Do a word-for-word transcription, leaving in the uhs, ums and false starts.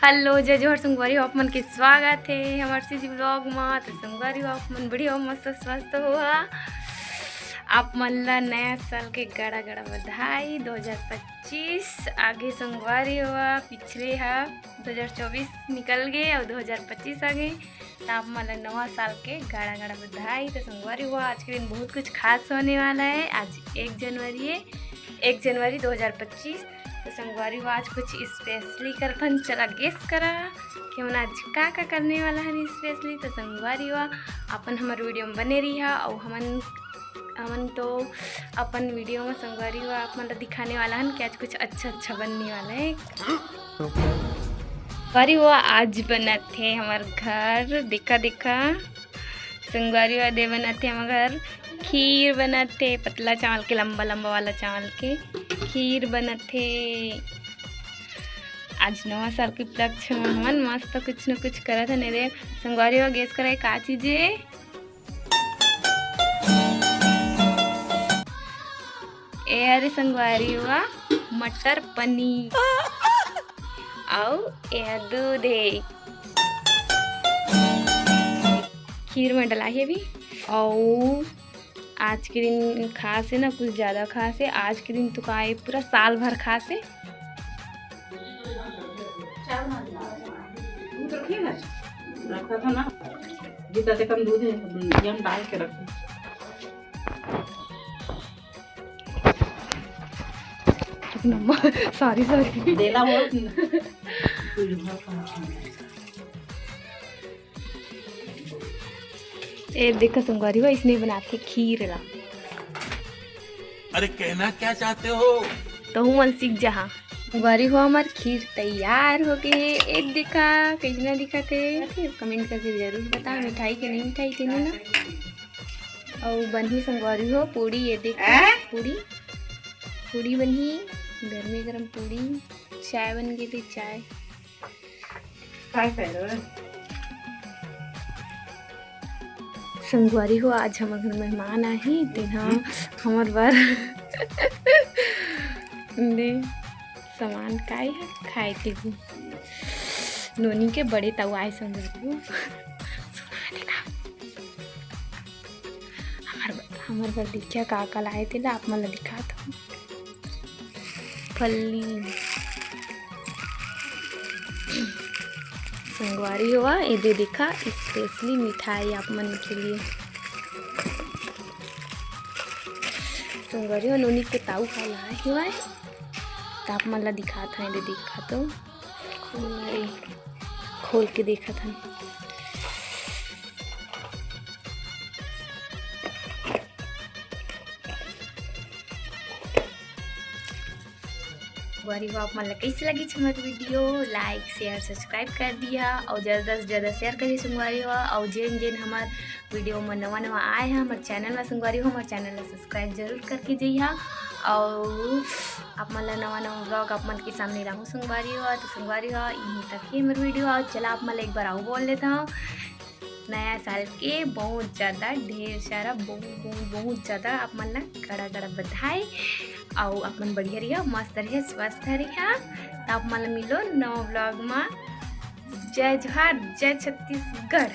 Hello, जय जोहार संगवारी हो, आप मन के स्वागत हे हमर सीजी vlog मा। तो संगवारी हो, आप मन बढ़िया हो, मस्त स्वस्थ हो। आप मन ला नया साल के गाड़ा गाड़ा बधाई। दो हज़ार पच्चीस आगे संगवारी हो, पिछले हा दो हज़ार चौबीस निकल गे और दो हज़ार पच्चीस आ गे। तो आप मन ला नवा साल के गाड़ा गाड़ा बधाई। तो संगवारी हो, आज के दिन बहुत कुछ खास होने वाला है। आज एक जनवरी है, एक जनवरी दो हज़ार पच्चीस। तो संगवारी हो, आज कुछ specially करथन। चला guess करा कि हमन आज का का करने वाला हन specially। तो संगवारी हो, अपन हमर video में बने रहिहा। और हमन हमन तो अपन video में संगवारी हो, आप मन ला दिखाने वाला हन कि आज कुछ अच्छा अच्छा बनने वाला है। संगवारी हो, आज बनत हे हमर घर। देखा देखा संगवारी हो, दे बनत हे हमर घर। खीर बनत हे, पतला चावल के, लंबा लंबा वाला चावल के खीर बनत हे। आज नवा साल के उपलक्ष्य में हमन मस्त कुछ न कुछ करत हन। दे संगवारी हो, guess करे का चीज है? ए अरे संगवारी हो, मटर पनीर। अउ ए दूध हे, खीर में डला हे अभी। अउ आज के दिन खास हे ना, कुछ ज्यादा खास हे। आज के दिन तो का हे, पूरा साल भर खास हे। दूध रखिए ना, रखा था ना, जितना से कम दूध है, ये हम डाल के रखें। Sorry, sorry। देला बहुत। ए देखा संगवारी हो, इसने बनाथे खीर ला। अरे कहना क्या चाहते हो? तो हूँ मन सीख जहा। संगवारी हो, हमार खीर तैयार हो गए। ए देखा कैसना दिखत हे, comment करके जरूर बता, मिठाई के नहीं मिठाई के नहीं ना। अउ बनही संगवारी हो पूड़ी, ये देखा हैं? पूड़ी, पूड़ी बनही, गरमे गरम पूड़ी, चाय बन गए थे, चाय। काय कर रहे हो? संगवारी हो, आज हमर घर मेहमान आही, तेहा हम्म। हमर बर दे सामान काय है खाए के भी। नोनी के बड़े ताऊ आए संगवारी हो। सुना देखा। हमर, हमर बर देखिया का का लाए तेला आप मन ला दिखात हूँ। फल्ली। संगवारी हो, ये दे देखा, specially मिठाई आप मन के लिए। संगवारी हो, नोनी के ताऊ का लाए हुआ है, त आप मन ला दिखात हूँ, ये दे देखा तो। अरे, खोल के देखत हन। संगवारी हो, आप मन ला कैसे लगी हमर video, like, share, subscribe कर दिया और ज्यादा से ज्यादा share करिए संगवारी हो। और जेन जेन हमर video में नवा नवा आए हैं हमर channel में संगवारी हो, हमर channel ला subscribe जरूर करके जइहा। और आप मन ला नवा नवा vlog आप मन के सामने लाहूँ संगवारी हो। तो संगवारी हो, यहीं तक ही हमर video। और चला आप मन ला एक बार आऊ बोल देता हूँ, नया साल के बहुत ज्यादा, ढेर सारा, बहुत बहुत बहुत ज्यादा आप मन ला गाड़ा गाड़ा बधाई। और आप मन बढ़िया रहिया, मस्त रहिया, स्वस्थ रहिया। तो आप मन ला मिलो नवा vlog में। जय जोहार, जय छत्तीसगढ़।